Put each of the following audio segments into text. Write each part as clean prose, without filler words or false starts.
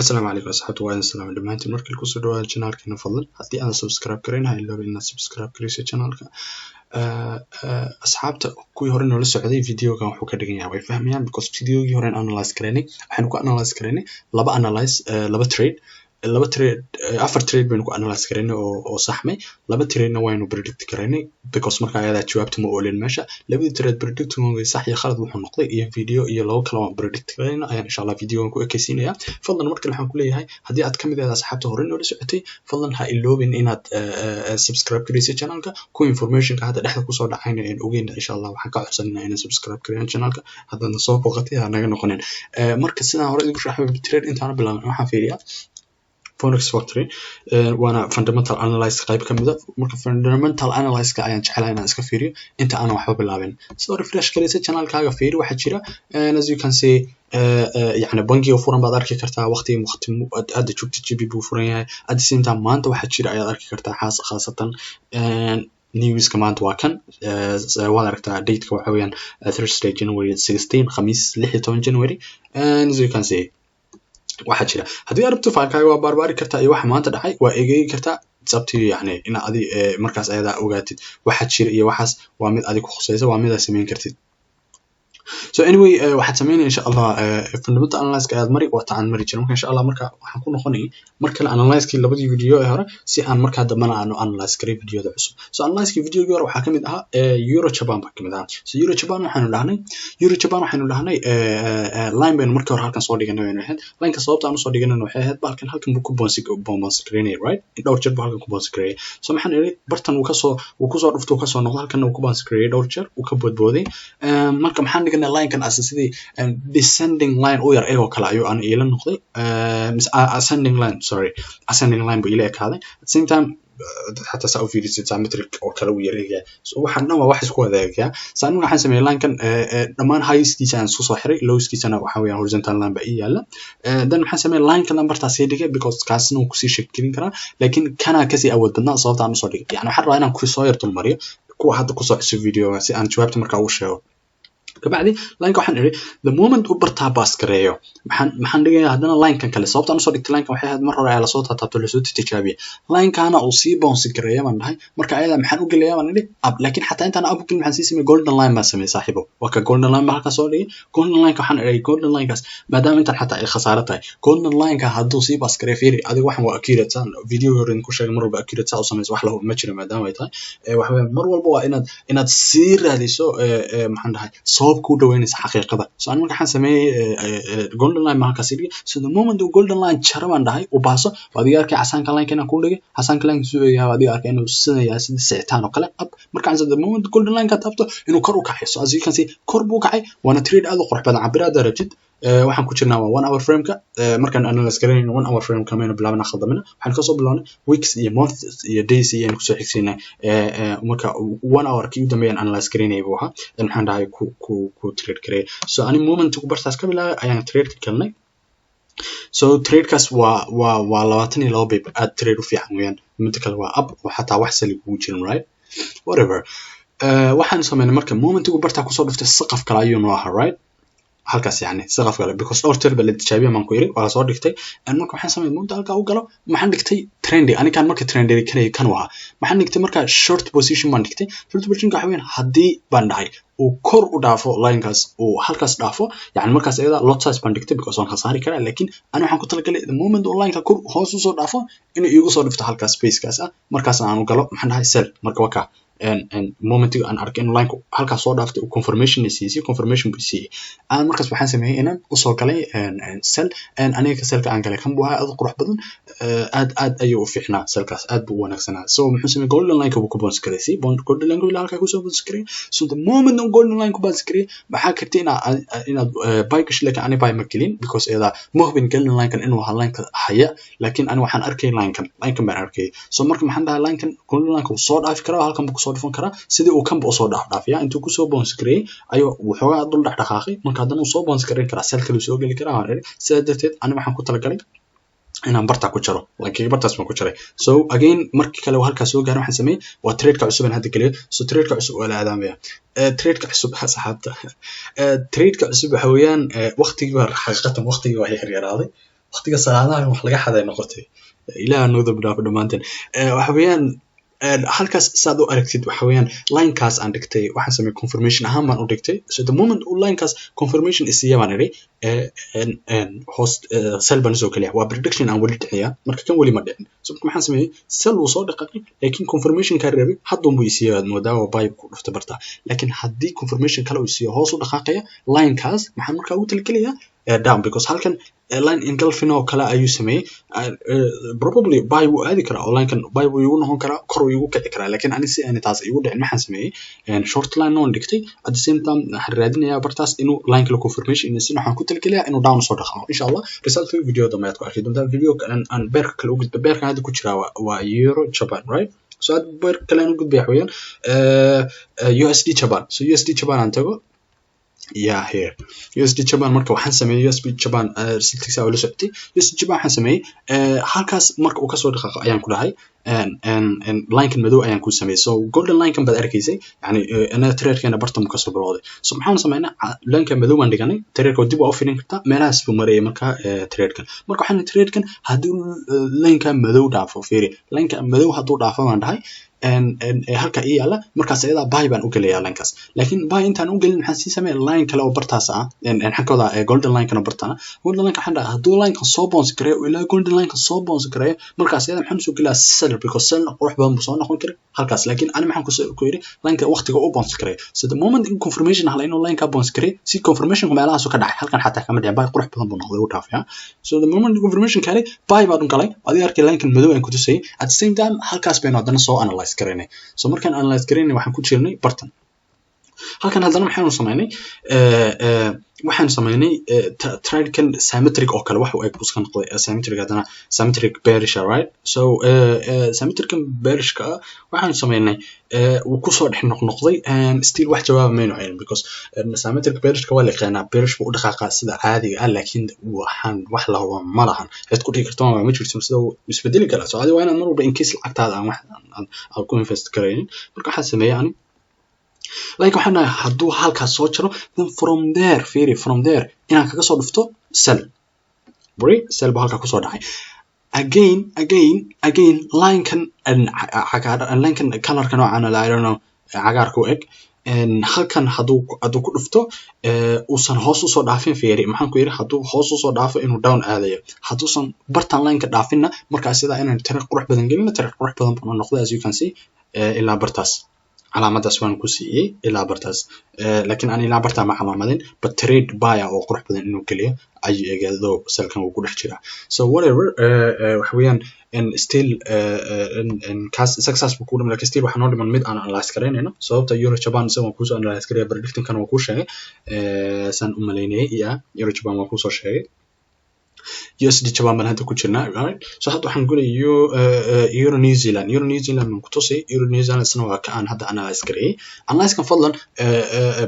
Asalaamu calaykum asxaabta, waa idin salaamay dhammaantiin. Markale kusoo dhawaada channelkeena. Fadlan haddii aadan subscribe garayn, ha iloobin inaad subscribe garayso channelka. Asxaabta kuwii hore noola socday, videogan wuxuu ka dhigan yahay way fahmayaan, because videogii hore analyze garaynay, waxaynu ku analyze garaynay laba analyze, laba trade, laba trade, afar trade baynu ku analyze garaynay oo saxmay. Laba trade-na waynu predict garaynay, because marka ayadaa jawaabta ma oolin meesha. Labadii trade predict sax iyo khalad wuxuu noqday iyo video iyo labo kale waan predict garayna ayaan insha Allah videogan ku ekeysiinaya. Fadlan markale waxaan ku leeyahay, haddii aad kamid ahayd asxaabta hore noola socotay, fadlan ha iloobin inaad subscribe garaysa channelka. Kuwa informationka hadda dhexda kusoo dhacayna aan ogeyn, insha Allah waxaan ka codsanayna inay subscribe gareeyaan channelka. Haddaadna soo booqatay, ha naga noqonin. Marka sidaan hore idinku sharaxay, trade intaana bilaabin waxaan fiiriyaa Forex Factory, waana fundamental analyze qayb ka mida. Marka fundamental analyze-ka ayaan jecelahay inaan iska fiiriyo inta aanan waxba bilaabin. So refresh garaysa channelkaaga, fiiri waxaa jira. As you can see, yani bangiga furan baad arki kartaa waqtiga waqti hadda joogta GBP buu furan yahay. At the same time, maanta waxaa jira ayaad arki kartaa, khaasatan newska maanta waa kan. Waad aragtaa, dateka waxa weeyaan Thursday, January 16, Khamiis 16 January. And as you can see, waxaa jira, haddii aad rabto, filekaaga waa baarbaari kartaa iyo waxa maanta dhacay waa egeegi kartaa. It's up to you, yani ina adi markaas ayadaa ogaatid waxa jira iyo waxaas waa mid adi ku khusaysa, waa mid aad samayn kartid. So anyway, waxaad sameynaya insha Allah fundamental analysis ayaad mari, waata aan mari jiray. Marka insha Allah marka waxaan ku noqonayay mar kale analyze-kii labadii video ee hore, si aan markaa dambana aanu analyze garay videoda cusub. So analyze-kii videogii hore waxaa kamid ahaa Euro Japan baa kamid ahaa. So Euro Japan waxaanu dhahnay, Euro Japan waxaynu dhahnay line baynu markii hore halkan soo dhiganay baynu ahayd. Lineka sababta aan usoo dhiganayna waxay ahayd balkan halkan buu ku bounce gareynayay, right? Dhowr jeer buu halkan ku bounce gareeyay. So maxaan idhi? Bartan uu kasoo uu kusoo dhufto, uu kasoo noqdo, halkan uu ku bounce gareeyay, dhowr jeer uu ka boodbooday. Marka maxaan dhiganay? Linekan ase sidii descending line u yar egoo kale ayuu aan iila noqday, ascending line, sorry, ascending line buu iila ekaaday. At the same time, xataa saa u fiirisid, symmetric oo kale uu yar egyahay. So waxaan dhan waa wax isku wada egyaa. So anigu waxaan sameeyey linekan dhammaan highskiisa aan isku soo xiray, lowskiisana waxa weeyaan horizontal line baa ii yaala. Then maxaan sameeyey? Linekan lambartaa sii dhigay, because kaasna wuu kusii shakelin karaa, laakiin kanaa kasii awood badnaa. Sababta aan usoo dhigay, yani waxaan rabaa inaan kusoo yar dulmariyo kuwa hadda kusoo cusub videoga, si aan jawaabta markaa ugu sheego. Kabacdi lineka waxaan idhi, the moment uu bartaa pass gareeyo, maxaan dhigayaa haddana linekan kale? Sababta aan usoo dhigtay linekan waxay ahayd mar hore ayaa lasoo taataabto, lasoo tijaabiyay, linekana uu sii bounce gareeya baan dhahay. Marka ayada maxaan u gelayaa baan idhi? Up. Laakiin xataa intaan up u gelin, maxaan sii sameeyey? Golden line baan sameeyey, saaxiibo. Waa ka golden line baan halkan soo dhigay. Golden lineka waxaan idhi, golden linekaas maadaama intaan xataa ay khasaaro tahay, golden lineka hadduu sii pass gareeyo, fiiri adiga, waxan waa accurate. Saan video hore idinku sheegay, mar walba accurate saa u samayso wax la ma jiro. Maadaama ay tahay waxa weeye mar walba waa inaad sii raadiso, maxaan dhahay, sabab kuu dhaweynaysa xaqiiqada. So ani marka waxaan sameeyey golden line baan halkaas dhigay. So the moment uu golden line jaro baan dhahay, uu baaso, waa adiga arkay casaanka line inaan ku dhigay. Casaanka line suu eegayaa, waa adiga arkay inuu sidan yahay, sida sicitaan oo kale up. Marka the moment golden line ka taabto, inuu kor u kacay. So as you can see, kor buu kacay, waana trade aad u qurux badan. Cabiraada rabtid, waxaan ku jirnaa waa 1 hour frameka. Markaan analyze garanayno, 1 hour frame kamaynu bilaabana, khaldamina. Waxaan kasoo bilaabnay weeks iyo months iyo days iyo aynu kusoo xigsiinay. Marka 1 hour kii u dambeeyaan analyze garanayay buu ahaa, maxaan dhahay, ku trade gareeyay. So ani moment ku bartaas ka bilaabay ayaan trade ka galnay. So tradekaas waa 22 pip, aad trade u fiican weeyaan. Midda kale waa up oo xataa wax sali kugu jirin, right? Whatever. Waxaan sameynay marka momentigu bartaa kusoo dhuftay, saqaf kale ayuu noo ahaa, right? Halkaas yani saqaf kale, because dhowr jeer ba la tijaabiya maan ku yiri, waa lasoo dhigtay. Marka waxaan sameeyay, moment halkaa u galo, maxaan dhigtay? Trendy anikaan marka trendy kanay kan u ahaa. Maxaan dhigtay marka? Short position baan dhigtay. Short position waxa weeyaan, haddii baan dhahay uu kor u dhaafo linekaas, uu halkaas dhaafo, yani markaas iyada lot size baan dhigtay, because waan khasaari karaa. Laakiin ani waxaan ku talagalay the moment uu lineka kor hoos usoo dhaafo, inuu iigu soo dhifto halkaas spacekaas ah, markaas aan u galo, maxaan dhahay, sell. Marka waa kaa momentiga aan arkay inuu lineka halkaas soo dhaaftay, uu confirmation siiyey, confirmation buu siiyey. Aan markaas waxaan sameeyey inaan usoo galay sell. Aniga sellka aan galay kan buu ahaa, aad u qurux badan, aad aad ayuu u fiicnaa sellkaas, aad buu u wanaagsanaa. So muxuu sameeyey? Golden lineka buu ku bounce gareysay, golden line ilaa halkaa kusoo bounce gareeyay. So the moment uu golden line ku bounce gareeyay, maxaa kartay inaad buy gasho. Laakiin ani buy ma gelin, because iyada ma hubin golden linekan inuu ahaa lineka haya. Laakiin ani waxaan arkay linekan baan arkay. So marka maxaan dhahay? Linekan, golden lineka wuu soo dhaafi karaa, halkan buu kusoo dhufan karaa, sidii uu kanba usoo dhaaf dhaafiya. Intuu kusoo bounce gareeyay ayuu waxoogaa dul dhex dhaqaaqay. Marka haddana uu soo bounce gareyn karaa, sell kale uu soo geli karaa waan idhi. Sidaa darteed ani waxaan ku talagalay inaan bartaa ku jaro, laakiin bartaas baan ku jaray. So again, markii kale halkaas soo gaaray, waxaan sameeyey waa tradeka cusub aan hadda geliyo. So tradeka cusub waa la aadaamaya. Tradeka cusub, asxaabta, tradeka cusub waxa weeyaan waqtigii baa, xaqiiqatan waqtigii waa yar yaraaday. Waqtiga salaadaha in wax laga xaday noqotay. Ilaah noo dambi dhaafo dhammaanteen. Waxa weeyaan, halkaas saad u aragtid, waxa weeyaan linekaas aan dhigtay, waxaan sameeyay confirmation ahaan baan u dhigtay. So the moment uu linekaas confirmation isiiya baan idhi hoos sell baan usoo geliya. Waa prediction aan weli dhiciya, marka kan weli ma dhicin. So marka maxaan sameeyey? Sell wuu soo dhaqaaqay, laakiin confirmation kaa reebay hadduun buu isiiya, aad moodaa oo buy ku dhuftay bartaa. Laakiin haddii confirmation kale uu isiiyo hoos u dhaqaaqaya linekaas, maxaan markaa ugu talagelayaa down, because halkan line engulfing oo kale ayuu sameeyey. Probably buy wuu aadi karaa oo linekan buy wuu igu noqon karaa, kor wuu igu kici karaa. Laakiin ani si aan taas igu dhicin, maxaan sameeyey? Short line oon dhigtay. At the same time waxaan raadinayaa bartaas inuu line kale confirmation in, waxaan ku talagelayaa inuu down soo dhaqaaqo, insha Allah. Resultka video dambe ayaad ku arki doontaa. Video aan pairka kale u gudba, pairkan hadda ku jiraa waa euro Japan, right? So hadda pairka kale aan u gudbaya waxa weeyaan USD Japan. So USD Japan aan tago. Yeah, here USD Japan. Marka waxaan sameeyey USD Japan resultiisa oo la socotay. USD Japan waxaan sameeyey halkaas marka uu kasoo dhaqaaqo ayaan ku dhahay linekan madow ayaan ku sameeyey. So golden linekan baad arkaysay, yani anaga tradekeena bartan buu kasoo bilowday. So maxaan sameynaa? Linekan madow baan dhiganay. Tradeka dib waa u filin kartaa, meelahaas buu marayay. Marka tradekan, marka waxaan tradekan hadduu lineka madow dhaafo, fiiri, lineka madow hadduu dhaafo baan dhahay halka ii yaala, markaas ayadaa buy baan u gelayaa linekaas. Laakiin buy intaan u gelin, maxaan sii sameeya? Line kale oo bartaas ah, maxaan ka wadaa golden line kan oo bartaana. Golden line waxaan dhahay hadduu linekan soo bounce gareeyo, ilaa golden line kan soo bounce gareeyo, markaas ayada maxaan usoo gelayaa sell, because sell qurux badan buu soo noqon kara halkaas. Laakiin ani maxaan ku yidhi? Lineka waqtiga u bounce gareeyo. So the moment in confirmation hala inuu lineka bounce gareeyo, si confirmationku meelahaasu ka dhacay, halkan xataa kama dhicin, buy qurux badan buu noqday, u dhaafaya. So the moment confirmation kale buy baan u galay. Adiga arkay linekan madow aan ku tusayay. At the same time halkaas baynu haddana soo analyze garaynay. So markaan analyze garaynay, waxaan ku jirnay bartan halkan. Haddana maxaynu samaynay? Waxaan samaynay tradekan symmetric oo kale wax u eg buu iska noqday symmetric, haddana symmetric bearish, right? So symmetrickan bearishka ah waxaan samaynay wuu kusoo dhex noqnoqday. Still wax jawaaba maynu haynin, because symmetric bearishka waa la yaqaanaa, bearish buu u dhaqaaqaa sida caadiga ah, laakiin waxaan wax la hubo ma lahan. Cid ku dhihi karto ma jirto sida uu isbedeli karaa. So adi waa inaad mar walba in case lacagtaada aan wax aan ku invest karaynin. Marka waxaan sameeyey ani like waxaan dhahay hadduu halkaas soo jaro, then from there, fiiri, from there inaan kaga soo dhufto sell. Bri sell buu halkaa kusoo dhacay. Again, again, again, linekan cagaar, linekan colorka noocan, I don't know, cagaarka u eg, halkan hadduu ku dhufto, uusan hoos usoo dhaafin. Fiiri, maxaan ku yidhi? Hadduu hoos usoo dhaafo inuu down aadayo, hadduusan bartan lineka dhaafinna, markaa sidaa inaan trade qurux badan gelino. Trade qurux badan buu noqday, as you can see. Ilaa bartaas calaamadaas waan ku siiyey, ilaa bartaas. Laakiin aan ilaa bartaa ma calaamadin, but trade buy oo qurux badan inuu geliyo ayuu egaado, sellkan wuu ku dhex jiraa. So whatever, waxa weeyaan still kaas isaga saas buu ku dhiman. Lakin still waxaa noo dhiman mid aan analyze garaynayno, sababta euro Japan isaga waan kuusoo analyze garaya, predictingkan waan kuu sheegay saan u malaynayay. Yeah, euro Japan waan kuusoo sheegay. USD Japan baan hadda ku jirnaa, right? So hadda waxaan gulay Euro New Zealand. Euro New Zealand baan ku tusay. Euro New Zealand isna waa ka aan hadda analyze gareeyay. Analyzekan fadlan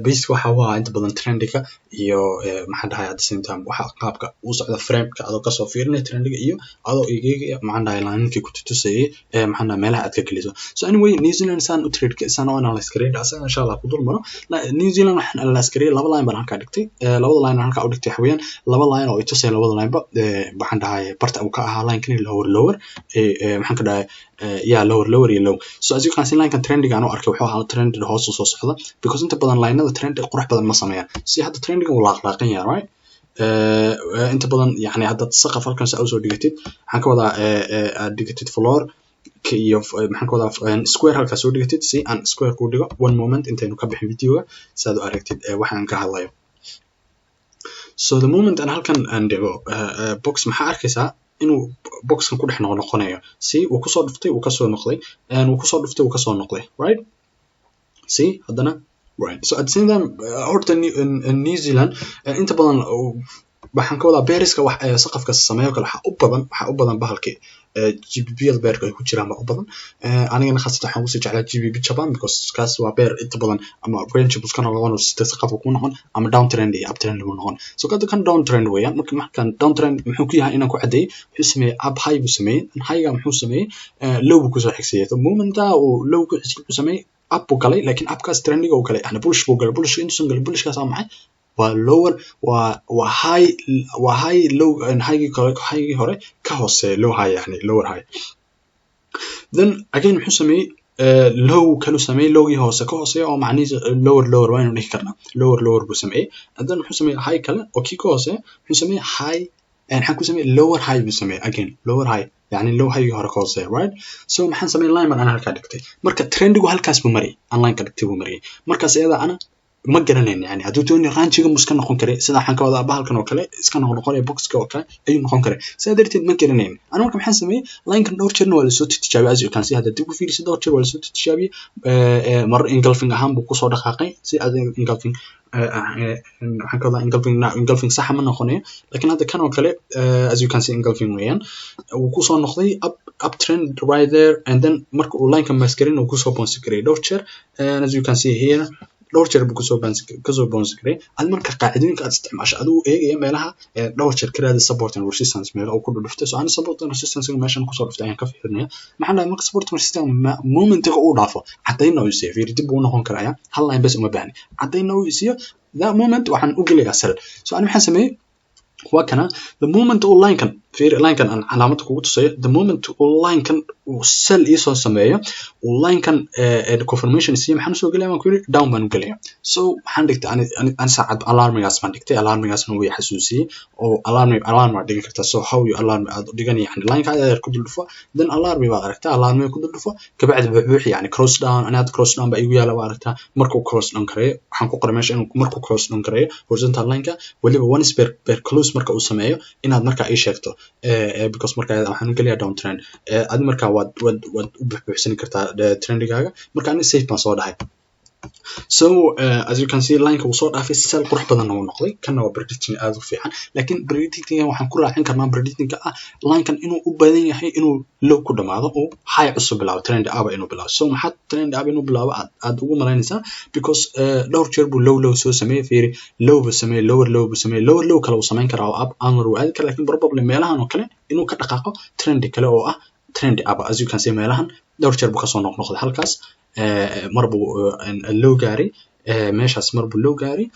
basic waxa waa inta badan trendiga iyo maxaan dhahay, at the same time waxa qaabka uu socda frameka adoo kasoo fiirinaya trendiga iyo adoo eegaya, maxaan dhahay, linenkii ku tusayay, maxaan dhahay, meelaha aad ka geliso. So anyway, New Zealand saan u trade, saan u analyze gareeyay asaga, insha Allah ku dul maro. New Zealand waxaan analyze gareeyay laba line baan halkaa dhigtay. Labada line aan halkaa u dhigtay waxa weeyaan laba line oo i tusaya labada line ba, waxaan dhahay, barta uu ka ahaa linekani lower lower, maxaan ka dhahay, yeah, lower lower iyo low. So as you can see, linekan trendiga aan u arkay wuxuu ahaa trend hoos u soo socda, because inta badan lineada trend qurux badan ma sameeyaan. Si hadda trendiga uu laaqlaaqan yahay, right? Inta badan yani haddaad saqaf halkan saa usoo dhigatid, waxaan ka wadaa aad dhigatid floor iyo, maxaan ka wadaa, square halkaas soo dhigatid, si aan square kuu dhigo, one moment, intaynu ka bixin videoga, si aad u aragtid waxaan ka hadlayo. So the moment aan halkan aan dhigo box, maxaa arkaysaa? Inuu boxkan ku dhex noqnoqonayo. See, wuu kusoo dhuftay, wuu kasoo noqday, wuu kusoo dhuftay, wuu kasoo noqday, right? See haddana, right? So at the same time, horta New Zealand inta badan, waxaan ka wadaa, pairska wax saqafka sameeyo kale waxaa u badan bahalkii GBP-yada pairka ay ku jiraan baa u badan. Anigana khaasatan waxaan kusii jeclaa GBP Japan, because kaas waa pair inta badan ama range buu iska noqon, sida saqafka ku noqon, ama down trend iyo up trend buu noqon. So kada kan down trend weeyaan. Marka markan down trend muxuu ku yahay inaan ku caddeeyay? Wuxuu sameeyey up high buu sameeyey. Highga muxuu sameeyey? Low buu kusoo xigsiiyey. The momenta uu low ku xigsiiyey, wuxuu sameeyey up buu galay, laakiin upkaas trendiga uu galay, yani bullish buu galay. Bullish intuusan galay, bullishkaas waa maxay? Waa lower, waa high, waa high low, highgii kale, highgii hore ka hooseeya, low high, yani lower high. Then again muxuu sameeyey? Low kalu sameeyey, lowgii hoose ka hooseeya, oo macnihiisa lower lower waa inuu dhihi karnaa, lower lower buu sameeyey. And then muxuu sameeyey? High kale oo kii ka hooseeya. Muxuu sameeyey? High, maxaan ku sameeyey? Lower high buu sameeyey, again lower high, yani low high hore ka hooseeya, right? So maxaan sameeyey? Line baan ana halkaa dhigtay. Marka trendigu halkaas buu marayay, aan line ka dhigtay buu marayay. Markaas iyada ana ma garanayn, yani hadduu dooni rangega mu iska noqon karay, sida waxaan ka wadaa bahalkan oo kale iska noqon noqonaya, boxka oo kale ayuu noqon karay. Sidaa darteed ma garanayn ana. Marka maxaan sameeyey? Linekan dhowr jeerna waa lasoo tijaabiyey. As you can see, hadda dib u fiirisid, dhowr jeer waa lasoo tijaabiyey. Mar engulfing ahaan buu kusoo dhaqaaqay, si aad engulfing, waxaan ka wadaa engulfing saxa ma noqonayo, lakin hadda kan oo kale, as you can see, engulfing weeyaan. Wuu kusoo noqday up trend right there, and then marka uu lineka maskarin uu kusoo bounce gareeyay dhowr jeer, and as you can see here, dhowr jeer buu kusoo bounce gareeyay. Adi marka qaacidooyinka aad isticmaasho adigu eegaya meelaha dhowr jeer ka raadi support and resistance, meelaha uu ku dhuftay. So ani support and resistance meeshan kusoo dhuftay ayaan ka fiirinaya. Maxaan dhahay? Marka support and resistance momentiga uu dhaafo, cadayna uu isiiyo, fiiri, dib buu u noqon karaya, hal line bes uma baahni, cadayna uu isiiyo, that moment waxaan u gelayaa sell. So ani maxaan sameeyey? Waa kana, the moment uu linekan, fiiri, linekan aan calaamada kugu tusayo, the moment uu linekan uu sell iisoo sameeyo, uu linekan confirmation siiyo, maxaan usoo gelaya? Waan ku yidhi down baan u gelaya. So waxaan dhigtay ani saacad alarmigaas baan dhigtay, alarmigaasna wuu i xasuusiyey, oo alarm baad dhigan kartaa. So how you alarm aad u dhigan, yani lineka aad ku dul dhufo, then alarmi baad aragtaa, alarmiga ku dul dhufo, kabacdi buuxbuuxi, yani cross down. Ani hadda cross down baa igu yaala, waa aragtaa. Markuu cross down kareeyo, waxaan ku qoray meesha inuu markuu cross down kareeyo horizontal lineka, weliba once per close marka uu sameeyo, inaad markaa ii sheegto, because marka waxaan u gelayaa down trend. Adi markaa waad u buuxbuuxsani kartaa trendigaaga. Marka ani safe baan soo dhahay. So as you can see, lineka uu soo dhaafay, sell qurux badanna uu noqday. Kanna waa prediction aad u fiican, laakiin predictinga waxaan ku raacin karnaa predictingka ah linekan inuu u badan yahay inuu low ku dhamaado oo high cusub bilaabo, trend up inuu bilaabo. So maxaad trend up inuu bilaabo aad ugu malaynaysaa? Because dhowr jeer buu low low soo sameeyey. Fiiri, low buu sameeyey, lower low buu sameeyey, lower low kale uu samayn karaa oo up onward uu aadi karaa, lakin probably meelahan oo kale inuu ka dhaqaaqo trend kale oo ah trend up. As you can see, meelahan dhowr jeer buu kasoo noqnoqday. Halkaas mar buu low gaaray, meeshaas mar buu low gaaray,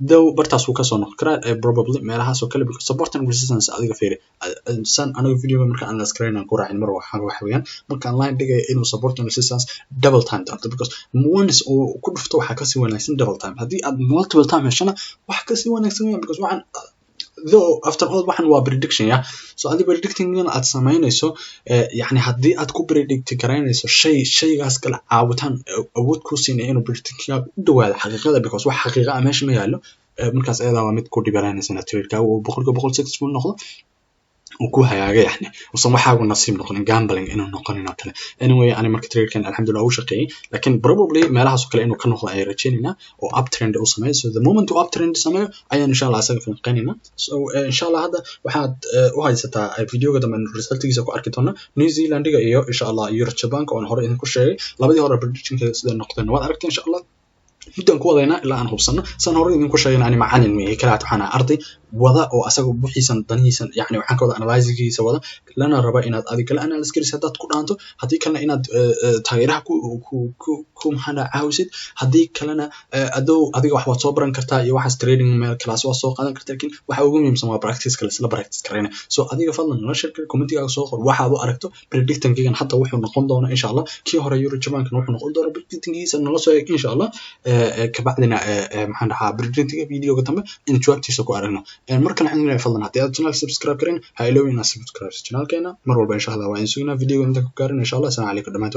though bartaas wuu kasoo noqon karaa probably meelahaas oo kale, because support and resistance adiga fiiri san aniga videoga marka aan laskrayn aan ku raacin mar waxa weeyaan markaan line dhigaya inuu support and resistance double time taabto, because once uu ku dhufto waxaa kasii wanaagsan double time. Haddii aad multiple time heshana, wax kasii wanaagsan weeyaan, because waxaan though after all waxan waa prediction ya. So adi predictingana aad samaynayso, yani haddii aad ku predict garaynayso shay, shaygaas kale caawitaan awood kuu siinaya inuu predictingkaaga u dhawaado xaqiiqada, because wax xaqiiqa ah meesha ma yaallo. Markaas ayadaa waa mid ku dhibaranaysa inaad tradekaaga uu 100% successful noqdo, uu ku hagaaga, yani usan waxaagu nasiib noqonin, gambling inuu noqonin oo kale. Anyway, ani marka tradekan alxamdulillah uu shaqeeyey, lakin probably meelahaas oo kale inuu ka noqdo ayaan rajaynaynaa oo uptrend uu sameeyo. So the moment uu uptrend sameeyo ayaan insha Allah asaga falanqeynaynaa. So insha Allah hadda waxaad u haysataa videoga dambe resultigiisa ku arki doona New Zealandiga iyo insha Allah Euro Japanka oon hore idinku sheegay. Labadii hore predictionka sida noqdeen waad aragtay. Insha Allah muddaan ku wadaynaa ilaa aan hubsano. Saan hore idinku sheegay, ani macalin weeye kalaat, waxaan ahay arday wada oo asaga buxiisan danihiisan, yani waxaan ka wada analysigiisa wada, lana raba inaad adiga kala analyse gelisid haddaad ku dhaanto, haddii kalena inaad taageeraha ku maxaa dhaha caawisid, haddii kalena adow adiga wax waad soo baran kartaa iyo waxaas trading meel class waad soo qaadan kartaa, lakin waxa ugu muhiimsan waa practice kale, isla practice karayna. So adiga fadlan nala share, commentigaaga soo qor waxaad u aragto predictingkigan hadda wuxuu noqon doona insha Allah. Kii hore Euro Japankan wuxuu noqon doona predictingkiisa nala soo eeg insha Allah. Kabacdina maxaan dhahaa predictinga videoga dambe in jawaabtiisa ku aragno. Markale waxaan leeyahay, fadlan haddii aad channel subscribe karin, ha iloobin inaad subscribe channelkeena mar walba. Insha Allah waa in sugnaa videoga inta ku gaarin insha Allah. Asalamu calaykum dhammaantood.